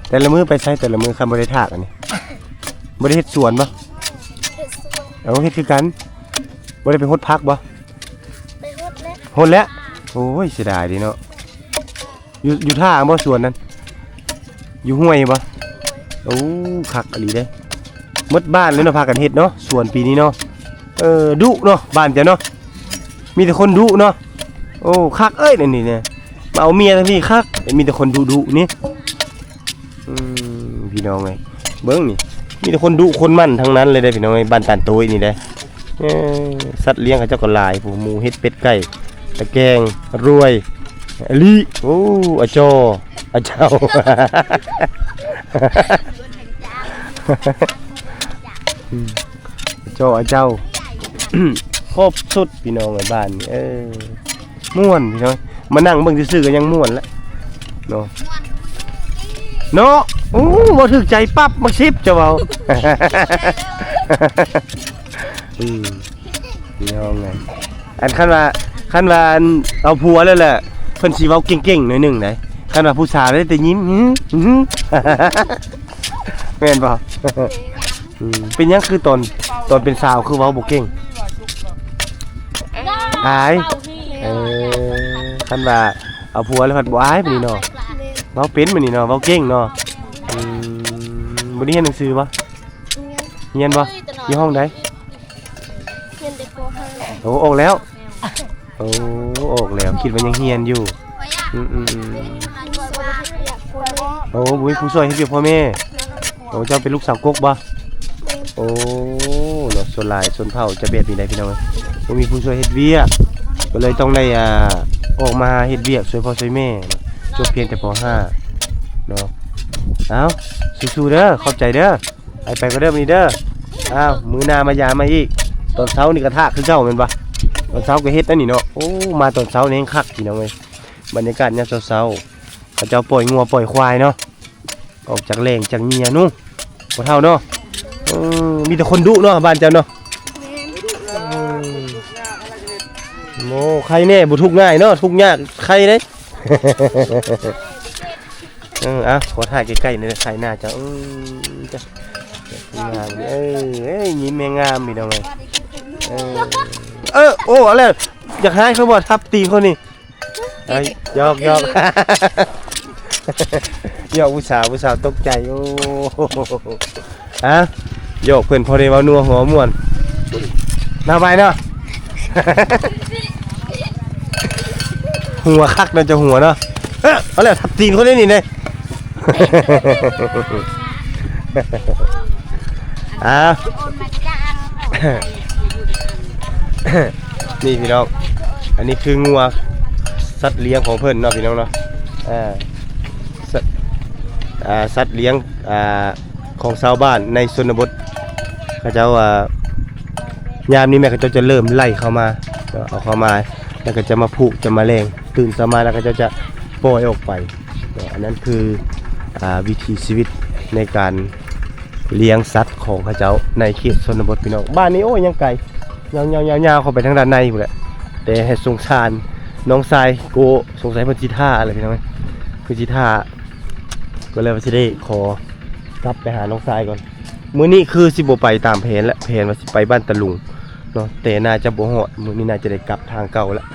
ແຕ່ລະມື້ໄປໃສແຕ່ລະມື້ ຄັນບໍ່ໄດ້ຖາກອັນນີ້? ບໍ່ໄດ້ເຮັດສວນບໍ່? ເຮັດສວນ. ເອົາ ເຮັດຄືກັນ. ບໍ່ໄດ້ໄປຫົດຜັກບໍ່? ໄປຫົດແລ້ວ. ຫົດແລ້ວ? ໂອ້ຍ ເສຍດາຍເດເນາະ. ຢູ່ ຢູ່ທ່າບໍ່ສວນນັ້ນ? ຢູ່ຫ້ວຍບໍ່? ໂອ້ ຄັກອີ່ຫຼີເດ້. ໝົດບ້ານເລີຍເນາະ ພາກັນເຮັດເນາະ ສວນປີນີ້ເນາະ. ເອີ ດຸເນາະ ບ້ານເຈົ້າເນາະ ມີແຕ່ຄົນດຸເນາະ. ໂອ້ ຄັກເອີຍ ອັນນີ້ນະ ມາເອົາເມຍທາງພີ້ຄັກ ມີແຕ່ຄົນດຸໆນີ້. ອືມ ພີ່ນ້ອງເອີຍ ເບິ່ງນີ້ ມີແຕ່ຄົນດຸຄົນໝັ່ນທັງນັ້ນເລີຍເດ້ພີ່ນ້ອງເອີຍ ບ້ານຕານໂຕ້ຍນີ້ເດ້. ເອີ ສັດລ້ຽງເຂົາເຈົ້າກໍຫຼາຍ ຜູ້ ໝູ ເຫັດ ເປັດ ໄກ່ ຕະແກງ ລວຍ ອາລີ ໂອ້ ອາຈໍ ອາເຈົ້າ ອືມ ອາຈໍ ອາເຈົ້າ ຄົບສຸດ ພີ່ນ້ອງເອີຍ ບ້ານນີ້ ເອີ ມ່ວນພີ່ນ້ອງ ມານັ່ງເບິ່ງຊື່ໆກໍຍັງມ່ວນລະເນາະ ເນາະ. ໂອ້ ເວົ້າຖືກໃຈປັບ ໝາກສິບ ເຈົ້າເວົ້າ ອືມ ພີ່ນ້ອງເອີຍ ອັນ ຄັນວ່າ ຄັນວ່າ ອັນ ເອົາຜົວແລ້ວແຫຼະ ເພິ່ນຊິເວົ້າເກັ່ງໆໜ້ອຍໜຶ່ງໃດ໋ ຄັນວ່າຜູ້ສາວໄດ້ແຕ່ຍິ້ມ ຫື ຫື ແມ່ນບໍ່? ອືມ ເປັນຫຍັງຄືຕອນ ຕອນເປັນສາວຄືເວົ້າບໍ່ເກັ່ງ? ອາຍ. ເອີ ຄັນວ່າເອົາຜົວແລ້ວພັດບໍ່ອາຍບາດນີ້ເນາະ ເວົ້າເປັນບາດນີ້ເນາະ ເວົ້າເກັ່ງເນາະ. ອືມ ບໍ່ໄດ້ຮຽນໜັງສືບໍ່? ຮຽນບໍ່? ຢູ່ຫ້ອງໃດ? ຮຽນແຕ່ ປໍຫ້າ. ໂອ້ ອອກແລ້ວ. ໂອ້ ອອກແລ້ວ ຄິດວ່າຍັງຮຽນຢູ່. ອືມໆໆ ໂອ້ ບໍ່ມີຜູ້ຊ່ວຍເຮັດວຽກພໍ່ແມ່. ໂອ້ ເຈົ້າເປັນລູກສາວກົກບໍ່? ໂອ້ ເນາະ ສ່ວນຫຼາຍຊົນເຜົ່າຈະແບບນີ້ໄດ໋ພີ່ນ້ອງເອີຍ ບໍ່ມີຜູ້ຊ່ວຍເຮັດວຽກ ກໍເລີຍຕ້ອງໄດ້ ອ່າ ອອກມາເຮັດວຽກຊ່ວຍພໍ່ຊ່ວຍແມ່ເນາະ ຈົບພຽງແຕ່ ປໍຫ້າ ເນາະ. ເອົ້າ ສູ້ໆເດີ ຂອບໃຈເດີ. ໄປ ໄປກ່ອນເດີມື້ນີ້ເດີ. ອ້າວ ມື້ໜ້າມາຢາມໃໝ່ອີກ. ຕອນເຊົ້ານີ້ກະທາກຄືເກົ່າແມ່ນບໍ່? ຕອນເຊົ້າກະເຮັດອັນນີ້ເນາະ. ໂອ້ ມາຕອນເຊົ້ານີ້ແຮງຄັກພີ່ນ້ອງເອີຍ ບັນຍາກາດຍາມເຊົ້າໆ ເຂົາເຈົ້າປ່ອຍງົວປ່ອຍຄວາຍເນາະ ອອກຈາກແລ້ງຈາກເຫຍື້ອນູ້ ພໍ່ເຖົ້າເນາະ. ເອີ ມີແຕ່ຄົນດຸເນາະ ບ້ານເຈົ້າເນາະ. ໂອ້ ໄຄແນ່ ບໍ່ທຸກງ່າຍເນາະ ທຸກຍາກໄຄເດ້. ເອີ ອ່ະ ຂໍຖ່າຍໃກ້ໆໜ້ອຍ ຖ່າຍໜ້າເຈົ້າ. ເອີ ງາມ ເອີ ເອີ ຍິ້ມແຮງງາມພີ່ນ້ອງເອີຍ. ເອີ ເອີ ໂອ້ ເອົາແລ້ວ ຢາກຮ້າຍເຂົາບໍ່ ທັບຕີນເຂົານີ້. ເອີຍ ຫຍອກໆ ຫຍອກຜູ້ສາວ ຜູ້ສາວຕົກໃຈ. ໂອ້ ຮະ ຫຍອກເພິ່ນພໍໄດ້ເວົ້ານົວຫົວມ່ວນ ໜ້າໄວເນາະ. ຫົວຄັກເນາະ ເຈົ້າຫົວເນາະ. ເອີ ເອົາແລ້ວ ທັບຕີນຄົນນີ້ນີ້ເດ້. ອ່າ ນີ້ພີ່ນ້ອງ ອັນນີ້ຄືງົວ ສັດລ້ຽງຂອງເພິ່ນເນາະພີ່ນ້ອງເນາະ. ອ່າ ສັດ ອ່າ ສັດລ້ຽງ ອ່າ ຂອງຊາວບ້ານໃນຊົນນະບົດ ເຂົາເຈົ້າ ອ່າ ຍາມນີ້ແມ່ນເຂົາເຈົ້າຈະເລີ່ມໄລ່ເຂົ້າມາເນາະ ເອົາເຂົ້າມາ ແລ້ວກໍຈະມາຜູກ ຈະມາແລ່ງ ຕື່ນເຊົ້າມາແລ້ວເຂົາເຈົ້າຈະປ່ອຍອອກໄປເນາະ. ອັນນັ້ນຄື ອ່າ ວິຖີຊີວິດໃນການລ້ຽງສັດຂ ຂອງເຂົາເຈົ້າໃນເຂດຊົນນະບົດພີ່ນ້ອງ. ບ້ານນີ້ ໂອ້ຍ ຍັງໄກ ຍາວໆໆໆ ເຂົ້າໄປທາງດ້ານໃນພຸ້ນແຫຼະ. ແຕ່ໃຫ້ສົງສານນ້ອງຊາຍໂກ ສົງໄສເພິ່ນຊິຖ້າແຫຼະພີ່ນ້ອງເອີຍ ເພິ່ນຊິຖ້າ ກໍເລີຍວ່າຊິໄດ້ຂໍກັບໄປຫານ້ອງຊາຍກ່ອນ. ມື້ນີ້ຄືຊິບໍ່ໄປຕາມແຜນແຫຼະ ແຜນວ່າຊິໄປບ້ານຕະລຸງເນາະ ແຕ່ໜ້າຈະບໍ່ຮອດ ມື້ນີ້ໜ້າຈະໄດ້ກັບທາງເກົ່າແລ້ວ.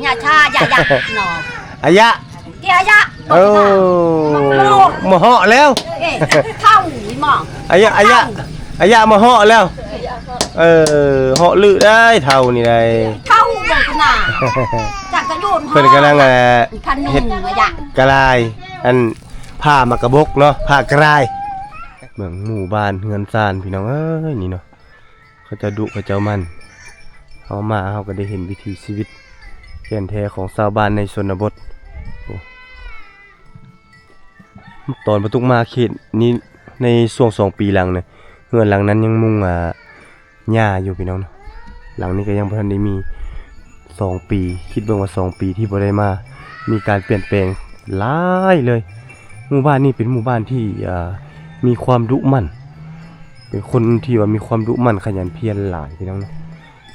ຍາຊາ ຢາ ຢາ ເນາະ ອາຍະ ທີ່ອາຍະ ເອີ ມາເຫາະແລ້ວ ເອີ ເຖົ້ານີ້ໝໍ ອາຍະ ອາຍະ ອາຍະມາເຫາະແລ້ວ ເອີ ເຫາະລຶໄດ້ເຖົ້ານີ້ໄດ້ ເຖົ້າບໍ່ຂະໜາດ ຈັກກະໂຍນ ເພິ່ນກຳລັງ ເອີ ເຮັດກະລາຍ ອັນ ຜ້າໝາກກະບົກເນາະ ຜ້າກະລາຍ. ເບິ່ງໝູ່ບ້ານເຮືອນຊານພີ່ນ້ອງເອີຍ ນີ້ເນາະ ເຂົາເຈົ້າດຸເຂົາເຈົ້າໝັ່ນ ເຮົາມາເຮົາກໍໄດ້ເຫັນວິຖີຊີວິດແກ່ນແທ້ຂອງຊາວບ້ານໃນຊົນນະບົດ. ໂອ້ ຕອນປະຕຸກມາເຂດນີ້ ໃນຊ່ວງສອງປີຫຼັງນະ ເຮືອນຫຼັງນັ້ນຍັງມຸງ ອ່າ ຫຍ້າຢູ່ພີ່ນ້ອງເນາະ ຫຼັງນີ້ກໍຍັງບໍ່ທັນໄດ້ມີ ສອງປີ ຄິດເບິ່ງວ່າສອງປີທີ່ບໍ່ໄດ້ມາ ມີການປ່ຽນແປງຫຼາຍເລີຍ. ໝູ່ບ້ານນີ້ເປັນໝູ່ບ້ານທີ່ ອ່າ ມີຄວາມດຸໝັ່ນ ເປັນຄົນທີ່ວ່າມີຄວາມດຸໝັ່ນຂະຫຍັນພຽນຫຼາຍພີ່ນ້ອງເນາະ.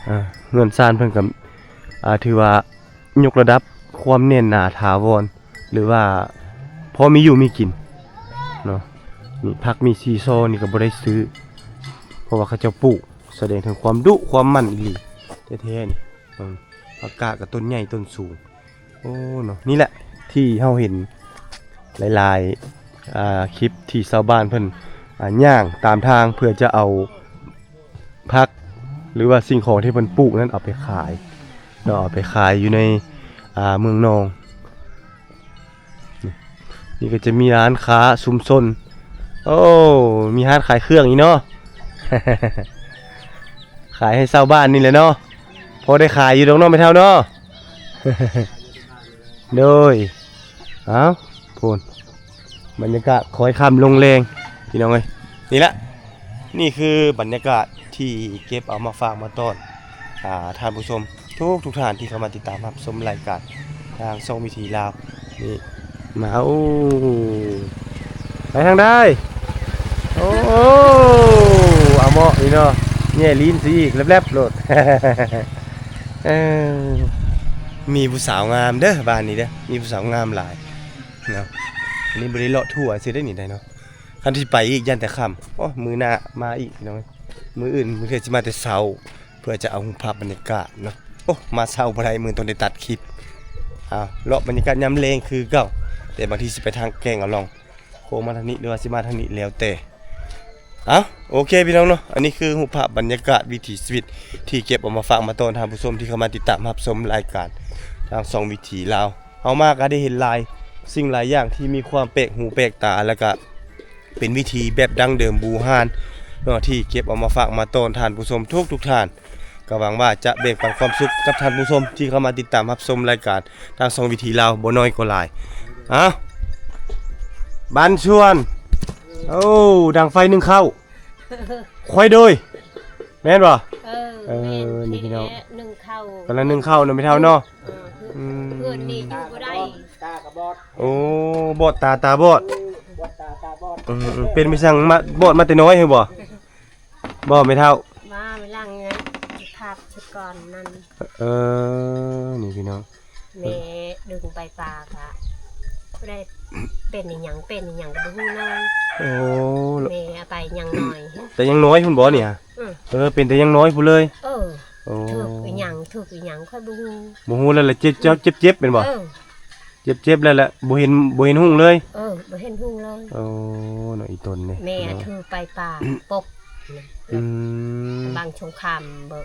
ອ່າ ເຮືອນຊານເພິ່ນກໍ ອ່າ ຖືວ່າຍົກລະດັບຄວາມແໜ້ນໜາຖາວອນ ຫຼືວ່າພໍມີຢູ່ມີກິນເນາະ. ນີ້ຜັກມີຊີຊໍນີ້ກໍບໍ່ໄດ້ຊື້ ເພາະວ່າເຂົາເຈົ້າປູກ ສະແດງເຖິງຄວາມດຸຄວາມໝັ່ນອີ່ຫຼີແທ້ໆ ນີ້ ເບິ່ງ ຜັກກາດກໍຕົ້ນໃຫຍ່ຕົ້ນສູງ. ໂອ້ ເນາະ ນີ້ແຫຼະທີ່ເຮົາເຫັນຫຼາຍໆ ອ່າ ຄລິບທີ່ຊາວບ້ານເພິ່ນ ອ່າ ຍ່າງຕາມທາງເພື່ອຈະເອົາຜັກ ຫຼືວ່າສິ່ງຂອງທີ່ເພິ່ນປູກນັ້ນເອົາໄປຂາຍເນາະ ເອົາໄປຂາຍຢູ່ໃນ ອ່າ ເມືອງນອງ. ນີ້ ນີ້ກໍຈະມີຮ້ານຄ້າຊຸມຊົນ ໂອ້ ມີຮ້ານຂາຍເຄື່ອງອີກເນາະ ຂາຍໃຫ້ຊາວບ້ານນີ້ແຫຼະເນາະ ພໍໄດ້ຂາຍຢູ່ດອກເນາະ ແມ່ເຖົ້າເນາະ. ໂດຍ ເອົ້າ ພຸ້ນ ບັນຍາກາດຄ້ອຍຄ່ຳລົງແລງ ພີ່ນ້ອງເອີຍ. ນີ້ລະ ນີ້ຄືບັນຍາກາດທີ່ເກັບເອົາມາຝາກມາຕ້ອນ ອ່າ ທ່ານຜູ້ຊົມທຸກໆທ່ານທີ່ເຂົ້າມາຕິດຕາມຮັບຊົມລາຍການທາງຊ່ອງວິຖີລາວນີ້. ມາ ໂອ້ ໄປທາງໃດ? ໂອ້ ອາເມາະນີ້ເນາະ ແຍ່ລີ້ນຊິອີກແລັບໆໂລດ. ເອີ ມີຜູ້ສາວງາມເດີ ບ້ານນີ້ເດີ ມີຜູ້ສາວງາມຫຼາຍເນາະ. ອັນນີ້ບໍ່ໄດ້ເລາະທົ່ວຊື່ໄດ໋ນີ້ໄດ໋ເນາະ ຄັນຊິໄປອີກຢ້ານແຕ່ຄ່ຳ. ໂອ້ ມື້ໜ້າມາອີກພີ່ນ້ອງ ມື້ອື່ນມື້ເທື່ອຊິມາແຕ່ເຊົ້າ ເພື່ອຈະເອົາຮູບພາບບັນຍາກາດເນາະ. ໂອ້ ມາເຊົ້າບໍ່ໄດ້ ມື້ຕ້ອງໄດ້ຕັດຄລິບ. ເອົາ ເລາະບັນຍາກາດຍາມແລງຄືເກົ່າ ແຕ່ບາງທີຊິໄປທາງແກ້ງອາລອງ ໂຄ້ງມາທາງນີ້ ຫຼືວ່າຊິມາທາງນີ້ ແລ້ວແຕ່. ເອົາ ໂອເຄພີ່ນ້ອງເນາະ ອັນນີ້ຄືຮູບພາບບັນຍາກາດວິຖີຊີວິດ ທີ່ເກັບເອົາມາຝາກມາຕ້ອນທ່ານຜູ້ຊົມທີ່ເຂົ້າມາຕິດຕາມຮັບຊົມລາຍການທາງຊ່ອງວິຖີລາວ. ເຮົາມາກໍໄດ້ເຫັນຫຼາຍສິ່ງຫຼາຍຢ່າງທີ່ມີຄວາມແປກຫູແປກຕາ ແລ້ວກໍເປັນວິຖີແບບດັ້ງເດີມບູຮານເນາະ ທີ່ເກັບເອົາມາຝາກມາຕ້ອນທ່ານຜູ້ຊົມທຸກໆທ່ານ. ກໍຫວັງວ່າຈະແບ່ງປັນຄວາມສຸກກັບທ່ານຜູ້ຊົມທີ່ເຂົ້າມາຕິດຕາມຮັບຊົມລາຍການທາງຊ່ອງວິຖີລາວບໍ່ໜ້ອຍກໍຫຼາຍ. ເອົ້າ ບັນຊວນ ໂອ້ ດັງໄຟໜຶ້ງເຂົ້າ ຄວາຍໂດຍ ແມ່ນບໍ່? ເອີ ເອີ ແມ່ນ ນີ້ພີ່ນ້ອງ ນີ້ແຫຼະ ໜຶ້ງເຂົ້າ ກຳລັງໜຶ້ງເຂົ້າເນາະ ແມ່ເຖົ້າເນາະ. ເອີ ອືມ ເພື່ອນນີ້ຢູ່ບໍ່ໄດ້ ຕາກໍບອດ ໂອ້ ບອດຕາ ຕາບອດ ບອດຕາ ຕາບອດ. ອືມໆ ເປັນໄປສັງມາ ບອດມາແຕ່ນ້ອຍຫັ້ນບໍ່? ບໍ່ ແມ່ເຖົ້າ ວ່າໄປຫຼັງ ພາບຊຸດກ່ອນນັ້ນ. ເອີ ນີ້ພີ່ນ້ອງ ແມ່ດຶງໄປປາກະ ຜູ້ໃດເປັນອີຫຍັງ ເປັນອີຫຍັງກໍບໍ່ຮູ້ເລີຍ. ໂອ້ ແມ່ເອົາໄປຍັງນ້ອຍ ແຕ່ຍັງນ້ອຍພຸ້ນບໍ່ນີ້ຫະ? ອືມ ເອີ ເປັນແຕ່ຍັງນ້ອຍພຸ້ນເລີຍ. ເອີ ໂອ້ ຖືກອີຫຍັງ ຖືກອີຫຍັງຂ້ອຍບໍ່ຮູ້ ບໍ່ຮູ້ແລ້ວລະ ເຈັບ ເຈັບ ເຈັບແມ່ນບໍ່? ເອີ ເຈັບໆ ແລ້ວລະ ບໍ່ເຫັນ ບໍ່ເຫັນຮຸ່ງເລີຍ. ເອີ ບໍ່ເຫັນຮຸ່ງເລີຍ. ໂອ້ ເນາະ ອີຕົນນີ້ ແມ່ຖືໄປປ່າປົກ ອືມ ບັງສົງຄາມເບີ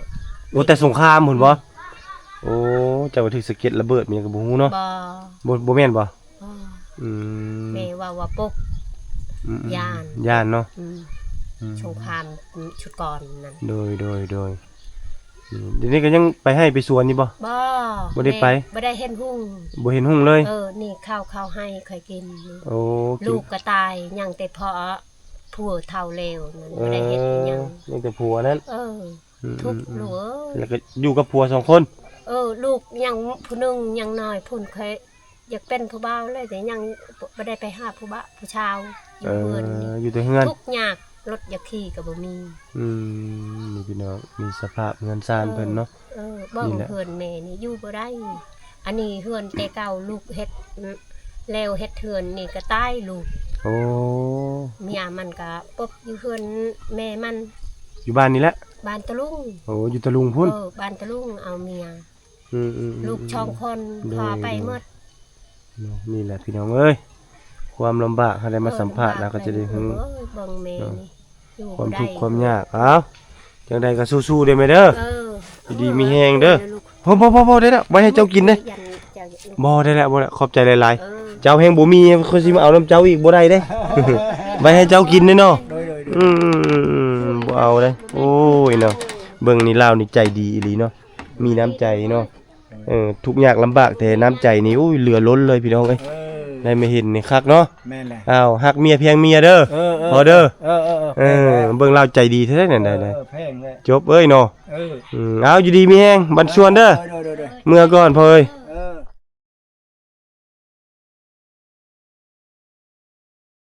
ໂອ້ ແຕ່ສົງຄາມພຸ້ນບໍ່? ໂອ້ ເຈົ້າວ່າຖືກສະເກັດລະເບີດ ແມ່ກໍບໍ່ຮູ້ເນາະ. ບໍ່ ບໍ່ ບໍ່ແມ່ນບໍ່? ອໍ ອືມ ແມ່ເວົ້າວ່າປົກ ອືມໆ ຢ້ານ ຢ້ານເນາະ. ອືມ ອືມ ສົງຄາມຊຸດກ່ອນນັ້ນ. ໂດຍ ໂດຍ ໂດຍ. ອືມ ດຽວນີ້ກໍຍັງໄປໄຮ່ໄປສວນຢູ່ບໍ່? ບໍ່ ບໍ່ໄດ້ໄປ ແມ່ບໍ່ໄດ້ເຫັນຮຸ່ງ ບໍ່ເຫັນຮຸ່ງເລີຍ. ເອີ ນີ້ເຂົ້າ ເຂົ້າໄຮ່ຂ້ອຍກິນ. ໂອ້ ລູກກໍຕາຍ ຍັງແຕ່ພໍ່ ຜົວເຖົ້າແລ້ວນັ້ນ ເອີ ບໍ່ໄດ້ເຮັດອີຫຍັງ ຍັງແຕ່ຜົວນັ້ນ. ເອີ ອືມໆໆ ທຸກລູກເອີຍ ແລ້ວກໍຢູ່ກັບຜົວສອງຄົນ. ເອີ ລູກຍັງຜູ້ໜຶ່ງຍັງນ້ອຍພຸ້ນ ຂ້ອຍຢາກເປັນຜູ້ບ່າວແລ້ວ ແຕ່ຍັງບໍ່ໄດ້ໄປຫາຜູ້ບ່າວຜູ້ຊາວ ຢູ່ເຮືອນນີ້ ເອີ ຢູ່ແຕ່ເຮືອນ ທຸກຍາກ ລົດຢາກຂີ່ກໍບໍ່ມີ. ອືມ ນີ້ພີ່ນ້ອງ ມີສະພາບເຮືອນຊານເພິ່ນເນາະ. ເອີ ເບິ່ງເຮືອນແມ່ນີ້ຢູ່ບໍ່ໄດ້ ອັນນີ້ເຮືອນແຕ່ເກົ່າ ລູກເຮັດ ແລ້ວເຮັດເຮືອນນີ້ກໍຕາຍລູກ. ໂອ້ ເມຍມັນກໍປົບຢູ່ເຮືອນແມ່ມັນ ຢູ່ບ້ານນີ້ແຫຼະ ບ້ານຕະລຸງ. ໂອ້ ຢູ່ຕະລຸງພຸ້ນ. ເອີ ບ້ານຕະລຸງ ເອົາເມຍ ອືມໆໆໆ ລູກສອງຄົນ ໂດຍ ພາໄປໝົດ. ໂດຍ ນີ້ແຫຼະພີ່ນ້ອງເອີຍ ຄວາມລຳບາກ ເຮົາໄດ້ມາສຳພາດແລ້ວກໍຈະໄດ້ຮູ້ ເອີ ເບິ່ງແມ່ນີ້ ຄວາມທຸກຄວາມຍາກ. ເອົາ ຈັ່ງໃດກໍສູ້ໆເດີແມ່ເດີ ເອີ ຢູ່ດີມີແຮງເດີ. ພໍໆໆ ໄດ້ແລ້ວ ໄວ້ໃຫ້ເຈົ້າກິນເດ້. ບໍ່ ໄດ້ແລ້ວ ບໍ່ແລ້ວ ຂອບໃຈຫຼາຍໆ. ເຈົ້າແຮງບໍ່ມີ ຂ້ອຍຊິມາເອົານຳເຈົ້າອີກ ບໍ່ໄດ້ເດ້ ໄວ້ໃຫ້ເຈົ້າກິນເດ້ເນາະ. ໂດຍໆໆ ອືມ ບໍ່ເອົາເດ້. ໂອ້ຍເນາະ ເບິ່ງນີ້ ລາວນີ້ໃຈດີອີ່ຫຼີເນາະ ມີນ້ຳໃຈເນາະ. ເອີ ທຸກຍາກລຳບາກ ແຕ່ນ້ຳໃຈນີ້ ໂອ້ຍ ເຫຼືອລົ້ນເລີຍພີ່ນ້ອງເອີຍ. ເອີ ໄດ້ມາເຫັນນີ້ຄັກເນາະ. ແມ່ນແຫຼະ. ອ້າວ ຮັກເມຍພຽງເມຍເດີ. ເອີໆໆ ພໍເດີ. ເອີໆໆ ເອີ ແມ່ນແຫຼະ ເບິ່ງລາວໃຈດີແທ້ໆ ນັ້ນໄດ໋. ເອີ ແພງແຫຼະ ຈົບເອີຍເນາະ. ເອີ ອືມ ເອົາ ຢູ່ດີມີແຮງ ບັນຊວນເດີ. ໂດຍໆໆ ເມືອກ່ອນພໍ່ເອີຍ.